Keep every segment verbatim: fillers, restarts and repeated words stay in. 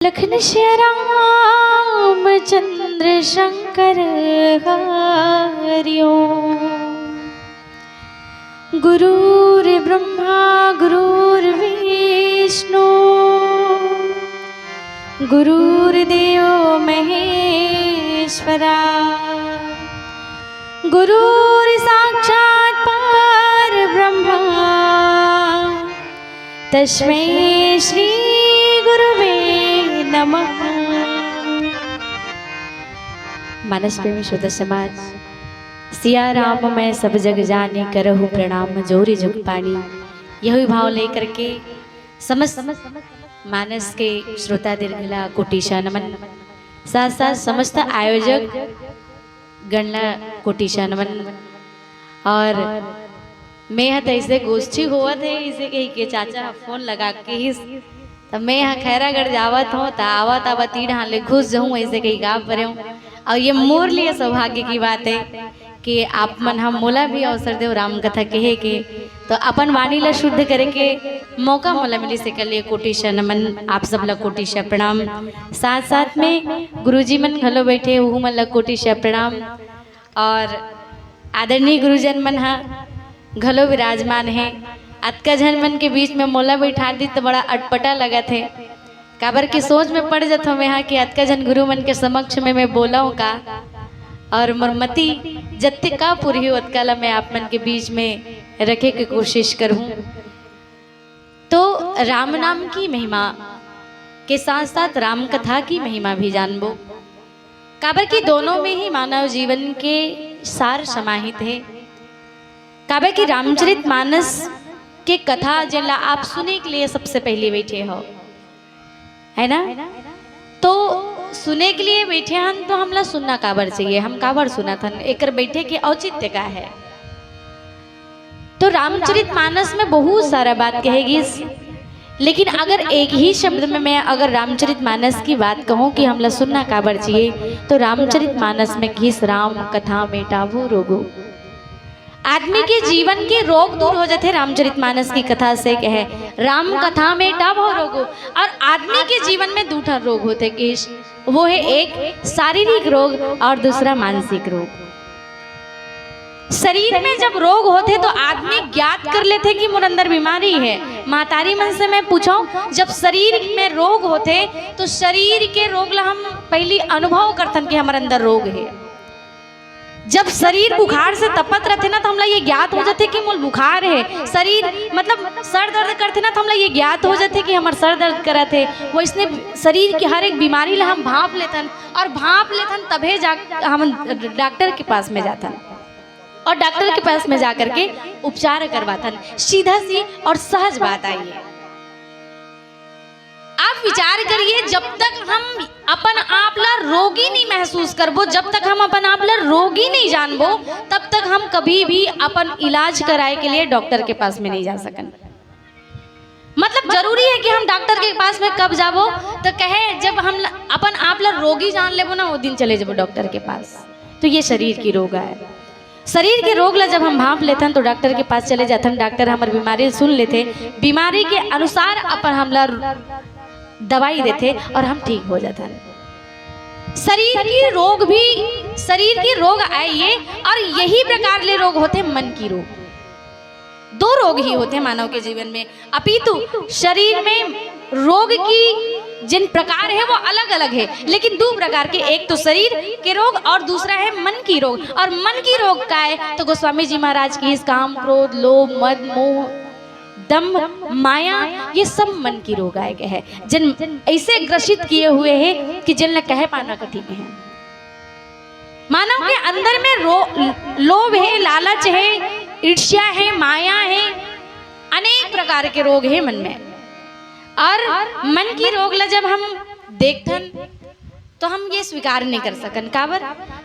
लखन श्याम रामचंद्र शंकर हरिओम। गुरुर्ब्रह्मा गुरुर्विष्णु गुरुर्देव महेश्वरा। गुरुर्साक्षात् परब्रह्मा तस्मै श्री गुरुवे नमः। मानस प्रेमी श्रोता समाज, सिया राम मैं सब जग जानी, करहु प्रणाम जोरि जुग पानी। यही भाव लेकर के समस्त मानस के श्रोता दीर्घला कोटिशा नमन, साथ साथ समस्त आयोजक गणला कोटिशा नमन। और मैं ह तैसे गोष्ठी होवत हे, इसे कही के चाचा ह फोन लगा के हिस, त मैं ह खैरागढ़ जावत हूँ, त आवत आवत ई ढान ले घुस जाऊँ, ऐसे कही गा परे हूँ। और ये मोर लिए सौभाग्य की बात है कि आप मन ह मोला भी अवसर देव राम कथा कहे के, तो अपन वाणी ला शुद्ध करे के मौका मोला मिलिस, एकर लिए कोटिशा नमन, आप सब ला कोटिशा प्रणाम। साथ साथ में गुरुजी मन घलो बैठे, उहू मन ला कोटिशा प्रणाम। और आदरणीय गुरुजन मन ह घलो विराजमान हे। अतका झन मन के बीच में मोला बैठा दी त बड़ा अटपटा लगत हे, काबर के सोच में पड़ जथों मैं हा कि अतका झन गुरु मन के समक्ष में मैं बोलहूँ का, और मोर मति जतका पुरही ओतका ला मैं आप मन के बीच में रखे के कोशिश करहूँ। तो राम नाम की महिमा के साथ साथ राम कथा की महिमा भी जानबो, काबर कि दोनों में ही मानव जीवन के सार समाहित हे। काबर कि रामचरित मानस के कथा जेला आप सुने के लिए सबसे पहले बैठे हो, है ना? तो सुने के लिए बैठे हन तो हमला सुनना काबर चाहिए, हम काबर सुनत हन, एकर बैठे के औचित्य का है? तो रामचरित मानस में बहुत सारा बात कहे गिस, लेकिन अगर एक ही शब्द में मैं अगर रामचरित मानस की बात कहूँ कि हमला सुनना काबर चाहिए, तो रामचरित मानस में किहिस राम कथा मेटावो रोगो। आदमी के जीवन के रोग दूर हो जाथे रामचरित मानस की कथा से, कहे राम कथा मेटावो रोगो। और आदमी के जीवन में दू ठन रोग होथे किहिस, वो है एक शारीरिक रोग और दूसरा मानसिक रोग। शरीर में जब रोग होथे तो आदमी ज्ञात कर लेथे कि मोर अंदर बीमारी है। महतारी मन से मैं पूछौं, जब शरीर में रोग होथे तो शरीर के रोग ला हम पहली अनुभव करथन कि हमर अंदर रोग है। जब शरीर बुखार से तपत रथे ना, तो हमला ये ज्ञात हो जाथे कि मोल बुखार है। शरीर मतलब सर दर्द करथे ना, तो हमला ये ज्ञात हो जाथे कि हमर सर दर्द करत है। वैसने शरीर की हर एक बीमारी ला हम भांप लेथन, और भांप लेथन तभे जा हम डॉक्टर के पास में जाथन, और डॉक्टर के पास में जा करके उपचार करवाथन। सीधा सी और सहज बात आई है। आप विचार करिए, जब तक हम अपन आप ला रोगी नहीं महसूस करबो, जब तक हम अपन आप ला रोगी नहीं जानबो, तब तक हम कभी भी अपन इलाज कराए के लिए डॉक्टर के पास में नहीं जा सकन। मतलब जरूरी है कि हम डॉक्टर के पास में कब जाबो, तो कहे जब हम ल-, अपन आप ला रोगी जान लेबो ना, वो दिन चले जाबो डॉक्टर के पास। तो ये शरीर की रोग आय। शरीर के रोग ला जब हम भांप लेथन तो डॉक्टर के पास चले जाथन, डॉक्टर हमर बीमारी सुन लेथे, बीमारी के अनुसार अपन हमला दवाई देथे और हम ठीक हो जाथन। शरीर की रोग भी, शरीर की रोग आए ये, और यही प्रकार ले रोग होथे मन की रोग। दो रोग ही होथे मानव के जीवन में, अपितु शरीर में रोग की जिन प्रकार है वो अलग अलग है, लेकिन दो प्रकार के, एक तो शरीर के रोग और दूसरा है मन की रोग। और मन की रोग का है तो गोस्वामी जी महाराज की इस काम, क्रोध, लोभ, मद, मोह, दम्भ, माया, ये सब मन की रोग आए गए हैं, जिन ऐसे ग्रसित किए हुए हैं कि जिन ला कहे पाना कठिन है। मानव के अंदर में रो-, लोभ है, लालच है, ईर्ष्या है, माया है, अनेक प्रकार के रोग है मन में। और मन की रोग ला जब हम देखथन तो हम ये स्वीकार नहीं कर सकन। काबर?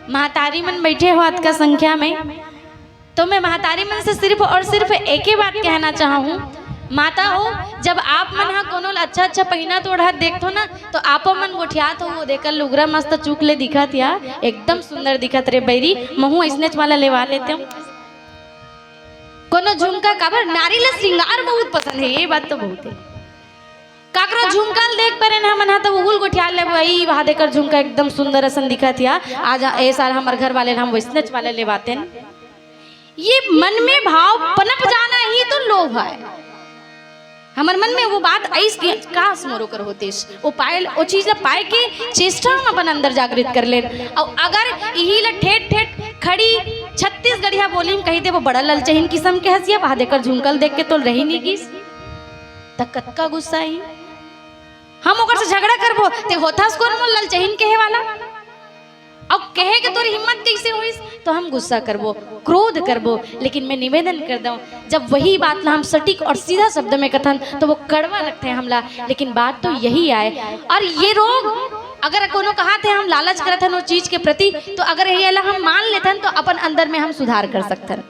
महतारी मन बैठे हो अतका संख्या में, तो मैं महतारी मन से सिर्फ और सिर्फ एक ही बात कहना चाहूँ, माता हो, जब आप मन हा कोनो ला अच्छा अच्छा पहिना तो ओढ़त देखथो ना, तो आपो मन गोठियात हो, वो देकर लुगरा मस्त चूक ले दिखत या, एकदम सुंदर दिखत रे बैरी, महू ऐसनेच वाला लेवा लेते हो। कोनो झुमका, काबर नारी ला श्रृंगार बहुत पसंद है, ये बात तो बहुत है। काकरो झुमका ल देख परेन हमन ह, त उहू ल गोठिया लेबो, "ई वहा देकर झुमका एकदम सुंदर असन दिखत हे, आज ए साल हमर घर वाले ल हम वइसनेच वाला लेवातेन।" ये मन में भाव पनप जाना ही तो लोभ है। हमर मन में वो बात आइस कि काश मोर ओकर होतिस, वो पाए, वो चीज ला पाए के चेष्टा हम अपन अंदर जागृत कर लेन। अउ अगर इही ला ठेठ ठेठ खड़ी छत्तीसगढ़िया बोली में कहि देबो, "बड़ा ललचहिन किसम के हस, वहा देकर झुमका ल देख के तोल रही नहीं गिस," त कतका गुस्सा ही। हम ओकर से झगड़ा करबो, "ते होथस कोन मोर ललचहिन कहे वाला? अब कहे के तोर हिम्मत कइसे होइस?" तो हम गुस्सा करबो, क्रोध करबो। लेकिन मैं निवेदन कर दंव, जब वही बात ला हम सटीक और सीधा शब्द में कथन, तो वो कड़वा लगथे हमला, लेकिन बात तो यही आय। और ये रोग, अगर कोनो कहत हे हम लालच करत हन वो चीज के प्रति, तो अगर ये ला हम मान लेथन, तो अपन अंदर में हम सुधार कर सकथन।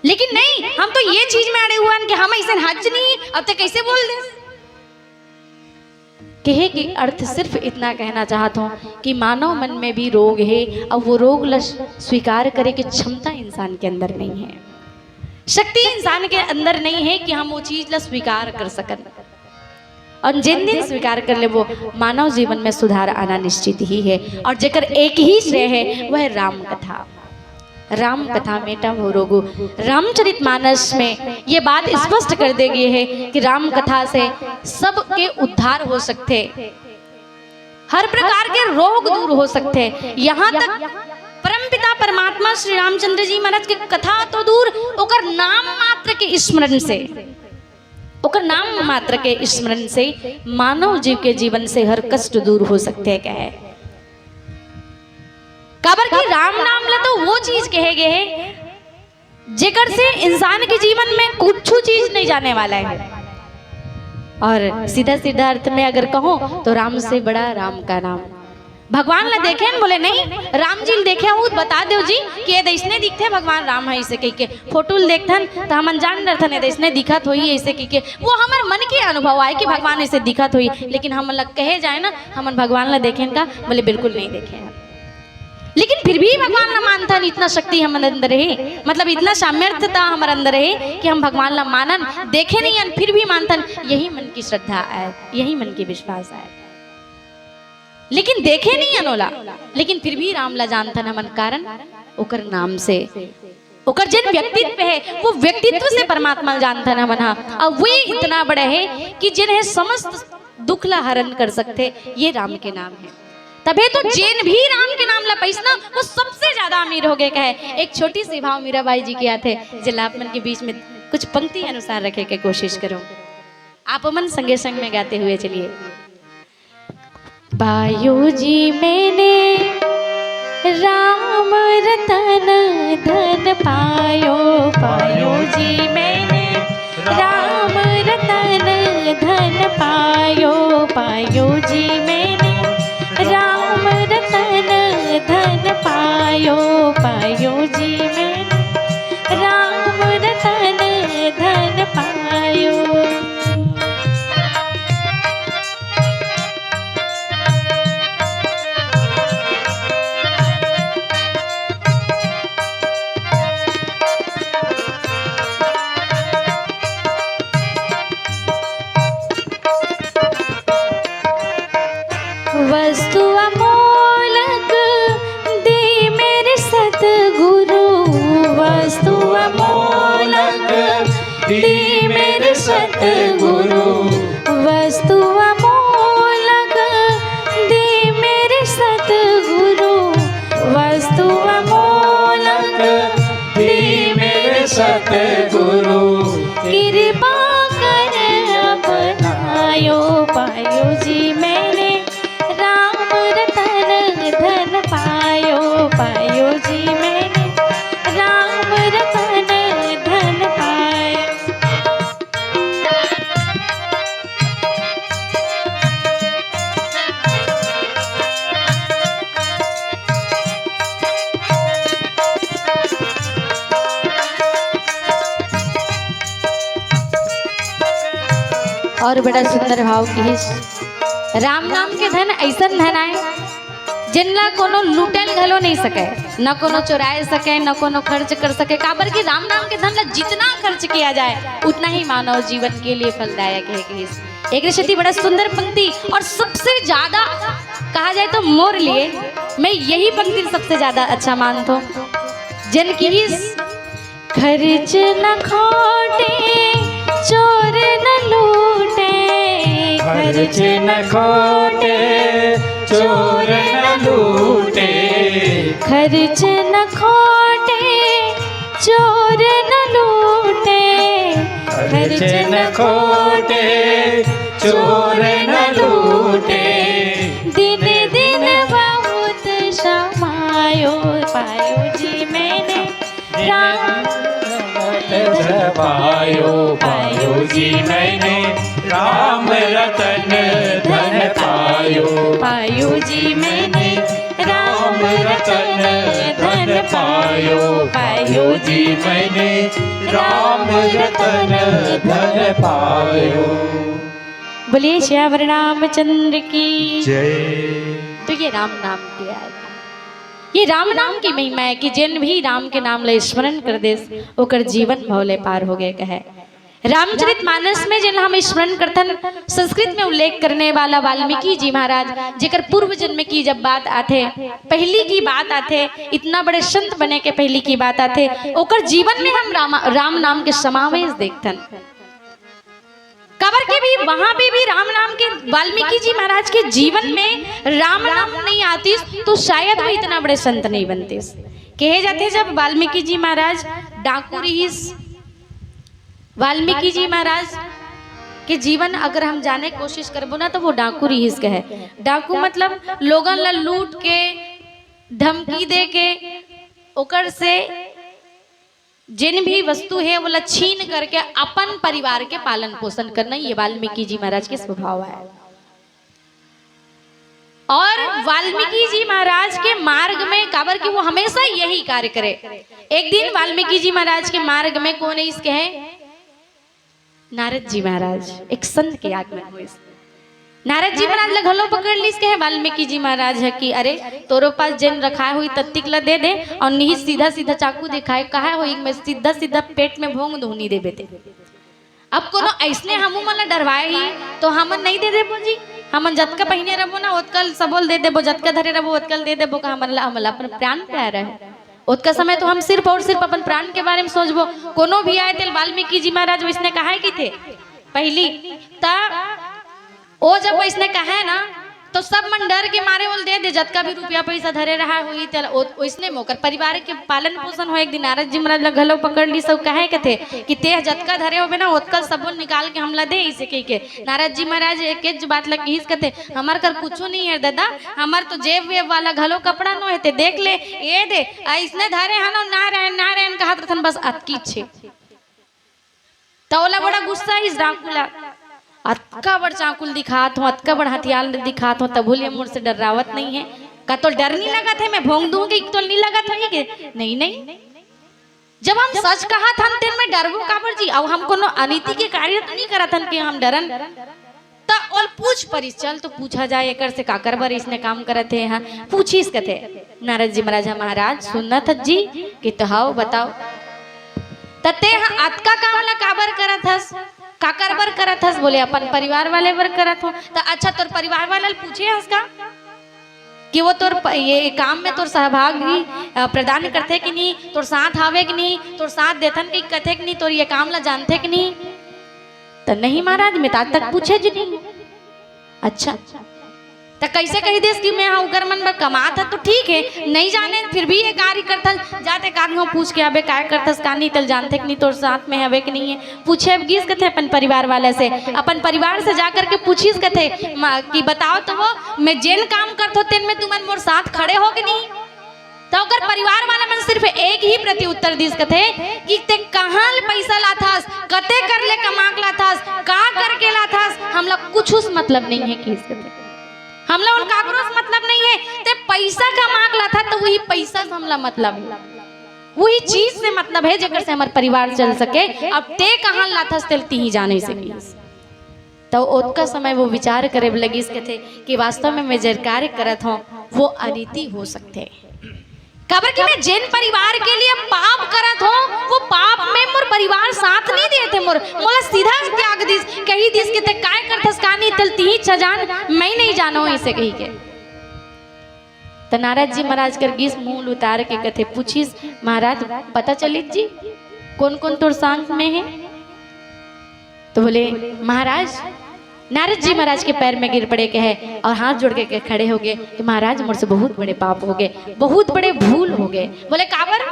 लेकिन नहीं, हम तो ये चीज में अड़े हुए हन कि हम अइसन हच नहीं, अब ते कइसे बोल दे। कहे के अर्थ सिर्फ इतना कहना चाहत हंव कि मानव मन में भी रोग हे, अउ वो रोग ला स्वीकार करे के क्षमता इंसान के अंदर नहीं है, शक्ति इंसान के अंदर नहीं है कि हम वो चीज ला स्वीकार कर सकन। और जिन दिन स्वीकार कर लेबो, मानव जीवन में सुधार आना निश्चित ही है। और जेकर एक ही श्रेय है, वह राम कथा। राम कथा मेटा भोरोगु। रामचरित मानस में ये बात स्पष्ट कर दे गई है कि राम कथा से सबके उद्धार हो सकथे, हर प्रकार के रोग दूर हो सकथे। यहाँ तक परमपिता परमात्मा श्री रामचंद्र जी महाराज के कथा तो दूर, ओकर नाम मात्र के स्मरण से, ओकर नाम मात्र के स्मरण से मानव जीव के जीवन से हर कष्ट दूर हो सकथे कहे। काबर कि राम नाम ला तो वो चीज कहे गए हे, जेकर से इंसान के जीवन में कुछ चीज नहीं जाने वाला है। और सीधा सीधा अर्थ में अगर कहूँ, तो राम से बड़ा राम का नाम। भगवान ला देखेन, बोले, "नहीं, राम जी ला देखे हूँ, बता देव जी कि ये अइसने दिखथे भगवान राम ह," अइसे कहिके। फोटो ला देखथन, त हमन जान डरथन, "ये अइसने दिखत होही," अइसे कहिके। वो हमर मन के अनुभव आय कि भगवान अइसे दिखत होही, लेकिन हमन ला कहे जाए ना, "हमन भगवान ला देखेन का?" बोले, "बिल्कुल नहीं देखे हन।" लेकिन फिर भी भगवान ला मानथन, इतना शक्ति हमर अंदर हे, मतलब, इतना सामर्थ्यता हमर अंदर हे कि हम भगवान ला मानन, देखे नहीं हन, फिर भी मानथन। यही मन की श्रद्धा आय, यही मन की विश्वास आय। लेकिन देखे नहीं हन ओला, लेकिन फिर भी राम ला जानथन हमन, कारण ओकर नाम से, ओकर जेन व्यक्तित्व हे, वो व्यक्तित्व से परमात्मा ला जानथन हमन हा। अउ वो इतना बड़ा हे कि जेन हे समस्त दुख ला हरण कर सकथे, ये राम के नाम हे। तभे तो जेन भी राम के नाम ला पाइस ना, वो सबसे ज्यादा अमीर हो गए कहे। एक छोटी सी भाव मीराबाई जी के आथे, जेला आप मन के बीच में कुछ पंक्ति अनुसार रखे के कोशिश करूं। आप मन संगे संग में गाते हुए चलिए। पायो जी मैंने राम रतन धन पायो, पायो जी मैंने राम रतन धन पायो, पायो जी मैंने राम रतन धन पायो, पायो जी मैंने राम रतन धन पायो। वस्तु अमोलक दे मेरे सतगुरु, वस्तु अमोलक दे मेरे सतगुरु, वस्तु अमोलक दे मेरे सतगुरु, वस्तु अमोलक दे मेरे सतगुरु, कृपा कर अपनायो, पायो जी मैंने राम रतन धन पायो, पायो जी मैंने राम रतन धन पायो। और बड़ा सुंदर भाव किहिस। राम नाम के धन अइसन धन आय, जेन ला कोनो लूटन घलो नहीं सके, न कोनो चुराए सके, न कोनो खर्च कर सके, काबर कि राम नाम के धन ला जितना खर्च किया जाए, उतना ही मानव जीवन के लिए फलदायक है। कहिस एक रे सेती बड़ा सुंदर पंक्ति, और सबसे ज्यादा कहा जाए तो मोर लिए मैं यही पंक्ति सबसे ज्यादा अच्छा मानथों। जेन किहिस, खर्च न खोटे, चोर न लूटे। खर्च न खोटे, चोर न लूटे। खर्च न खोटे, चोर न लूटे। खर्च न खोटे, चोर न लूटे। दिन दिन बहुत समायो, पायो जी मैंने राम। पायो, पायो जी मैंने राम रतन धन पायो। पायो जी मैंने राम रतन धन पायो। पायो जी मैंने राम रतन धन पायो। बोलिए श्यावर रामचंद्र की। जय। तो ये राम नाम की आय, ये राम नाम की महिमा है कि जेन भी राम के नाम ला स्मरण कर देस, ओकर जीवन भव ले पार हो गए कहे। रामचरित मानस में जेन हम स्मरण करथन, संस्कृत में उल्लेख करने वाला वाल्मीकि जी महाराज, जेकर पूर्व जन्म की जब बात आथे, पहली की बात आथे, इतना बड़े संत बने के पहली की बात आथे, ओकर जीवन में हम राम, राम नाम के समावेश देखथन। काबर के भी वहां पे भी राम नाम के, वाल्मीकि जी महाराज के जीवन में राम नाम नहीं आतिस तो शायद वो इतना बड़े संत नहीं बनतिस। कहे जाथे जब वाल्मीकि जी महाराज डाकू रिहिस, वाल्मीकि जी महाराज के जीवन अगर हम जाने के कोशिश करबो ना तो वो डाकू रिहिस कहे। डाकू मतलब लोगन ला लूट के, धमकी दे के, ओकर से जेन भी वस्तु है वो ला छीन करके अपन परिवार के पालन पोषण करना, ये वाल्मीकि जी महाराज के स्वभाव है। और वाल्मीकि जी महाराज के मार्ग में, काबर कि वो हमेशा यही कार्य करे। एक दिन वाल्मीकि जी महाराज के मार्ग में कोन आइस कहे? नारद जी महाराज, एक संत के आगमन होइस। नारद जी महाराज ला घलो पकड़ लिस कहे वाल्मीकि जी महाराज ह कि अरे, तोरो पास जेन रखाए होही तत्तिक ला दे दे, और नहीं सीधा सीधा चाकू दिखाए, कहा होही मैं सीधा सीधा पेट में भोंग दूं, नहीं देबे ते। अब कोनो अइसने हमू मन ला डरवाए ही तो हमन नहीं दे देबो जी, हमन जतका पहिने रबो ना ओतका सबो ल दे देबो, जतका धरे रबो ओतका ल दे देबो, का हमन ला, हमन ला अपन प्राण प्यारा है। ओतका समय तो हम सिर्फ और सिर्फ अपन प्राण के बारे में सोचबो। कोनो भी आए तेल वाल्मीकि जी महाराज वैसने कहाए कि थे पहली, त ओ जब वैसने कहे ना तो सब मन डर के मारे ओल दे दे, जतका भी रुपया पैसा धरे रहा होही तेल ओ-, ओइसने में ओकर परिवार के पालन पोषण हो। एक दिन नारद जी महाराज ला घलो पकड़ लिस अउ कहे के थे कि तेह जतका धरे होबे ना ओतका सबो निकाल के हमला दे, इसे कह के नारद जी महाराज एक एक बात ला किहिस कथे, हमर कर कुछो नहीं है दादा, हमर तो जेब वेब वाला घलो कपड़ा नो है, ते देख ले, ये दे, अइसने धरे हन अउ ना रहन, ना रहन कहत रथन, बस अतकी छे। त ओला बड़ा गुस्सा आइस डाकू ला, अतका बड़ चाकू ल दिखात हो, अतका बड़ हथियार ल दिखात हो, तभो ले मोर से डर्रावत नहीं है। का तोल डर नहीं लगत है? मैं भोंग दूंगी, तोल नहीं लगत है के? नहीं, नहीं। जब हम सच कहत हन तेन में डरबो काबर जी? अउ हम कोनो अनीति के कार्य तो नहीं करत हन कि हम डरन। त ओल पूछ परिस, चल तो पूछा जाए एकर से, काकर बर इसने काम करत हे, हाँ, पूछिस कथे। नारद जी महाराज, "हाँ महाराज, सुनत हस जी कि तो हव, बताओ। त ते ह अतका काम ला काबर करत हस, काकर बर करत हस?" बोले, "अपन परिवार वाले बर करत हो।" त अच्छा, तोर परिवार वाला ल पूछे हस का कि वो तोर प-, ये काम में तोर सहभागी, अ, प्रदान करथे कि नहीं, तोर साथ आवे कि नहीं, तोर साथ देथन कि कथे कि नहीं, तोर ये काम ला जानथे कि नहीं? त नहीं महाराज, मैं त आज तक पूछे जी नहीं। अच्छा, त कैसे कह देस कि मैं हाँ उकर मन बर कमात ह? तो ठीक है, नहीं जाने फिर भी ये कार्य करथस, जाते कान हो पूछ के आबे, काय करथस का नहीं, तल जानथे कि नहीं, तोर साथ में हवे कि नहीं है, पूछे अब गिस कथे अपन परिवार वाला से, अपन परिवार से जा करके पूछिस कथे म-, कि बताओ तो वो, मैं जेन काम करथो तेन में तुमन मोर साथ खड़े हो कि नहीं? त ओकर परिवार वाला मन सिर्फ एक ही प्रति उत्तर दिस कथे कि ते कहाँ ले पैसा लाथस, कते कर ले कमा के लाथस, का करके लाथस, हमला कुछ उस मतलब नहीं है किस कथे। हमला उन काकरो से मतलब नहीं है, ते पैसा कमा के लाथा त वही पैसा से हमला मतलब है, वही चीज से मतलब है जेकर से हमर परिवार चल सके। अब ते कहाँ लाथस तेल तिही जाने से किस। तो ओतका समय वो विचार करे लगिस, कथे कि वास्तव में मैं जेन कार्य करत हूँ, वो अनीति हो सकथे। काबर कि मैं जेन परिवार के लिए पाप करत हूँ, वो पाप में मोर परिवार साथ नहीं देथे। मोर मोला सीधा त्याग दिस, कही दिस कि ते काय करथस का नहीं, तेला तिही छजान, मैं नहीं जानव, ऐसे कही के। त नारद जी महाराज कर गिस मुंह उतार के कथे, पूछिस, महाराज, पता चलिस जी, कौन कौन तोर संग में हे? तो बोले, महाराज, नारद जी महाराज के पैर में गिर पड़े कहे और हाथ जोड़ के, के खड़े हो गए कि महाराज, मोर से बहुत बड़े पाप हो गए, बहुत बड़े भूल हो गए। बोले, काबर?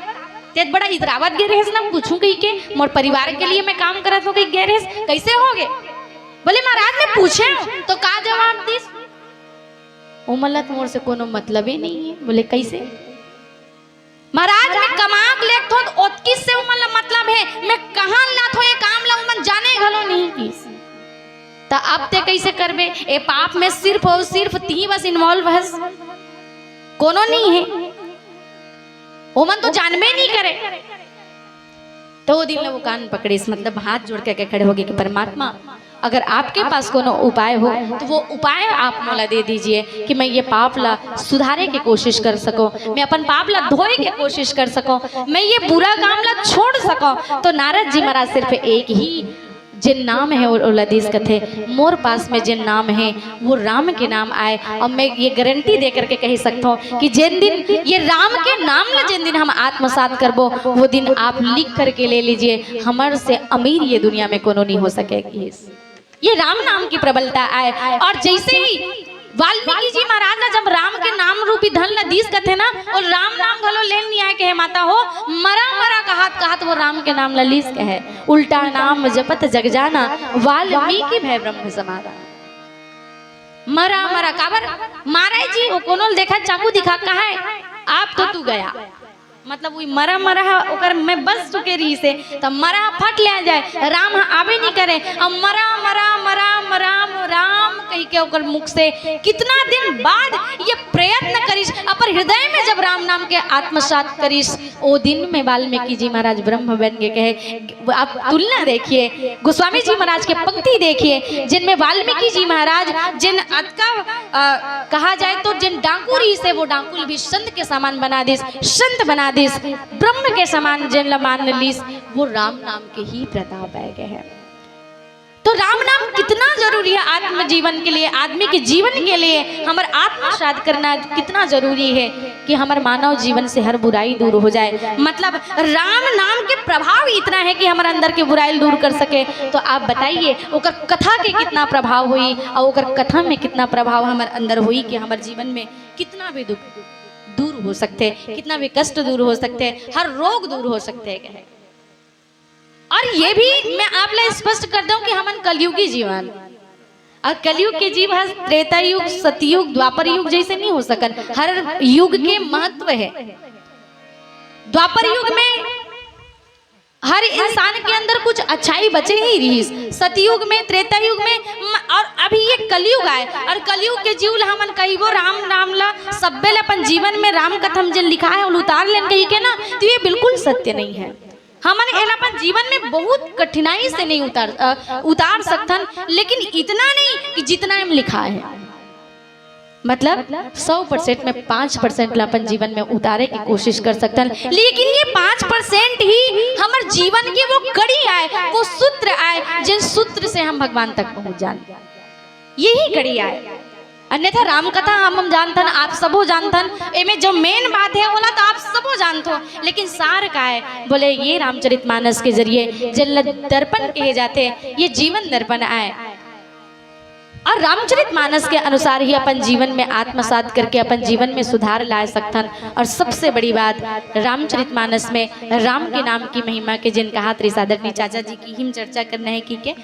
तेत बड़ा इतरावत गे रहेस ना, पूछूं कही के, मोर परिवार के लिए मैं काम करत हो कही गे रहेस, कैसे हो गए? बोले, महाराज, मैं पूछे हूँ तो का जवाब दिस? ओमन ला तो मोर से कोनो मतलब ही नहीं है। बोले, कैसे? महाराज, मैं कमा के लेत हो तो ओतकिस से ओमन ला मतलब है, मैं कहाँ लात हो ये काम ला, ओमन जाने घलो नहीं किस। त अब ते कैसे करबे? ए पाप में सिर्फ और सिर्फ तिही बस इन्वॉल्व हस, कोनो नहीं है, ओमन तो जानबे नहीं करे। तो वो दिन ला वो कान पकड़िस, मतलब हाथ जोड़ के, के खड़े हो गए कि परमात्मा, अगर आपके पास कोनो उपाय हो तो वो उपाय आप मोला दे दीजिए कि मैं ये पाप ला सुधारे के कोशिश कर सकूं, मैं अपन पाप ला धोए के कोशिश कर सकूं, मैं ये बुरा काम ला छोड़ सकूं। तो नारद जी महाराज सिर्फ एक ही जेन नाम है, वो लदीस कथे, मोर पास में जेन नाम है, वो राम के नाम आए। और मैं ये गारंटी दे करके कह सकता हूँ कि जेन दिन ये राम के नाम ला जेन दिन हम आत्मसात करबो, वो दिन आप लिख करके ले लीजिए, हमर से अमीर ये दुनिया में कोनो नहीं हो सके। ये राम नाम की प्रबलता आए। और जैसे ही वाल्मीकि जी महाराज ने जब राम के नाम रूपी धन ला दीस कथे ना, और राम नाम घलो लेन नहीं आए कहे, माता हो, मरा मरा कहत कहत वो राम के नाम ला लीस कहे, उल्टा नाम जपत जग जाना, वाल्मीकि भय ब्रह्म समाना। मरा मरा काबर मारे जी, वो कोनो ल देखा, चाकू दिखा, कहा है आप तो तू गया, मतलब वो मरा मरा ह ओकर में बस चुके रहिस हे, त मरा ह फट ले जाए, राम ह आबे नहीं करे। अब मरा मरा मरा मरा राम कही के ओकर मुख से कितना दिन बाद ये प्रयत्न करिस, अपन हृदय में जब राम नाम के आत्मसात करिस, ओ दिन में वाल्मीकि जी महाराज ब्रह्म बन के कहे। आप तुलना देखिए, गोस्वामी जी महाराज के पंक्ति देखिए, जिनमें वाल्मीकि जी महाराज जिन अतका, अ, कहा जाए तो जिन डाकू रहिस हे, वो डाकू ल भी संत के समान बना दिस, संत बना दिस, ब्रह्म के समान जिन ला मान लिस, वो राम नाम के ही प्रताप आए गए हैं। तो राम नाम कितना जरूरी है आत्म जीवन के लिए, आदमी के जीवन के लिए। हमर आत्मसात करना कितना जरूरी है कि हमर मानव जीवन से हर बुराई दूर हो जाए। मतलब राम नाम के प्रभाव इतना है कि हमर अंदर के बुराई दूर कर सके। तो आप बताइए, ओकर कथा के कितना प्रभाव हुई और ओकर कथा में कितना प्रभाव हमर अंदर हुई कि हमर जीवन में कितना भी दुख दूर हो सकते, कितना भी कष्ट दूर हो सकते, हर रोग दूर हो सकते हैं। और ये भी मैं आप ला स्पष्ट कर दूं कि हमन कलयुगी जीवन, और कलयुग के जीव ह त्रेता युग, सतयुग, द्वापर युग जैसे नहीं हो सकन। हर युग के महत्व है। द्वापर युग में हर इंसान के अंदर कुछ अच्छाई बचे ही रहिस, सतयुग में, त्रेता युग में, म-, और अभी ये कलयुग आए, और कलयुग के जीव ला हमन कहिबो राम नाम ला, सब्बे ला अपन जीवन में राम कथा में जेन लिखा है, वो उतार लेन कही के ना, तो ये बिल्कुल सत्य नहीं है। हमन एला अपन जीवन में बहुत कठिनाई से नहीं उतार, अ, उतार सकथन, लेकिन इतना नहीं कि जितना एम लिखा है। मतलब सौ परसेंट में पाँच परसेंट ला अपन जीवन में उतारे की कोशिश कर सकथन, लेकिन ये पाँच परसेंट ही हमर जीवन के वो कड़ी आए, वो सूत्र आए, जिन सूत्र से हम भगवान तक पहुंच जान। यही कड़ी आए। अन्यथा राम कथा हम, हम जानथन, आप सबो जानथन, एमे जो मेन बात है, ओला तो आप सबो जानथो, लेकिन सार का है? बोले, ये रामचरितमानस के जरिए जेन ल दर्पण कहे जाथे, ये जीवन दर्पण आए। और रामचरितमानस के अनुसार ही अपन जीवन में आत्मसात करके अपन जीवन में सुधार ला सकथन। और सबसे बड़ी बात, रामचरितमानस में राम के नाम की महिमा के जेन कहा त्रिसादर नी चाचा जी की हिम चर्चा करना है, ठीक है?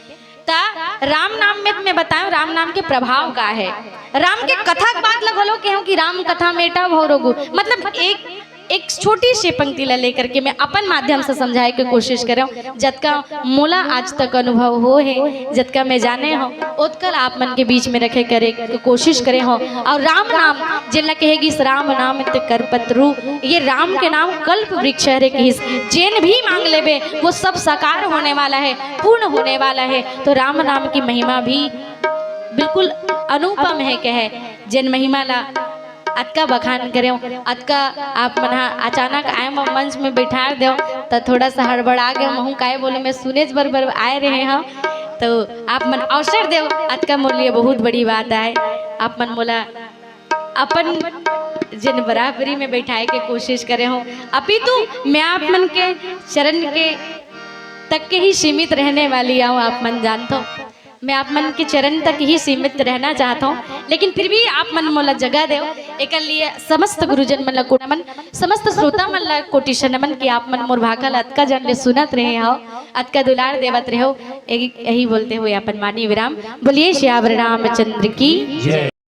ता राम नाम में मैं बताऊं, राम नाम के प्रभाव का है। राम के कथा के बात ल घलो कहूं कि राम कथा मेटा भव रघु, मतलब एक एक छोटी सी पंक्ति ला लेकर के मैं अपन माध्यम से समझाए के कोशिश करेंव। जतका मोला आज तक अनुभव हो हे, जतका मैं जाने हंव, ओतका ला आप मन के बीच में रखे करे के कोशिश करे हंव। अउ राम नाम जेला कहे गिस, राम नाम ते कल्पतरु, ये राम के नाम कल्प वृक्ष हरे कहिस। जेन भी मांग लेबे, वो सब साकार होने वाला है, पूर्ण होने वाला है। तो राम नाम की महिमा भी बिल्कुल अनुपम है कहे, जेन महिमा ला अतका बखान करेंव, अतका आप मन ह अचानक आए म-, मंच में बैठार देव, त थोड़ा सा हड़बड़ा गेंव। महूं काय बोलूं, मैं सुनेच बर, बर आए रहे हंव, तो आप मन अवसर देव, अतका मोर लिए बहुत बड़ी बात आय। आप मन मोला अपन जेन बराबरी में बैठाए के कोशिश करे हंव, अपितु मैं आप मन के चरण के तक के ही सीमित रहने वाली आंव, आप मन जानथव। मैं आप मन के चरण तक ही सीमित रहना चाहत हंव, लेकिन फिर भी आप मन मोला जगह देव। एकर लिए समस्त गुरुजन मन ला कोटि नमन, समस्त श्रोता मन ला कोटि नमन कि आप मन मोर भाखा ला अतका जन ले सुनत रहे हव, अतका दुलार देवत रहे हव। यही, यही बोलते हुए अपन मानी विराम। बोलिए सियावर रामचंद्र की।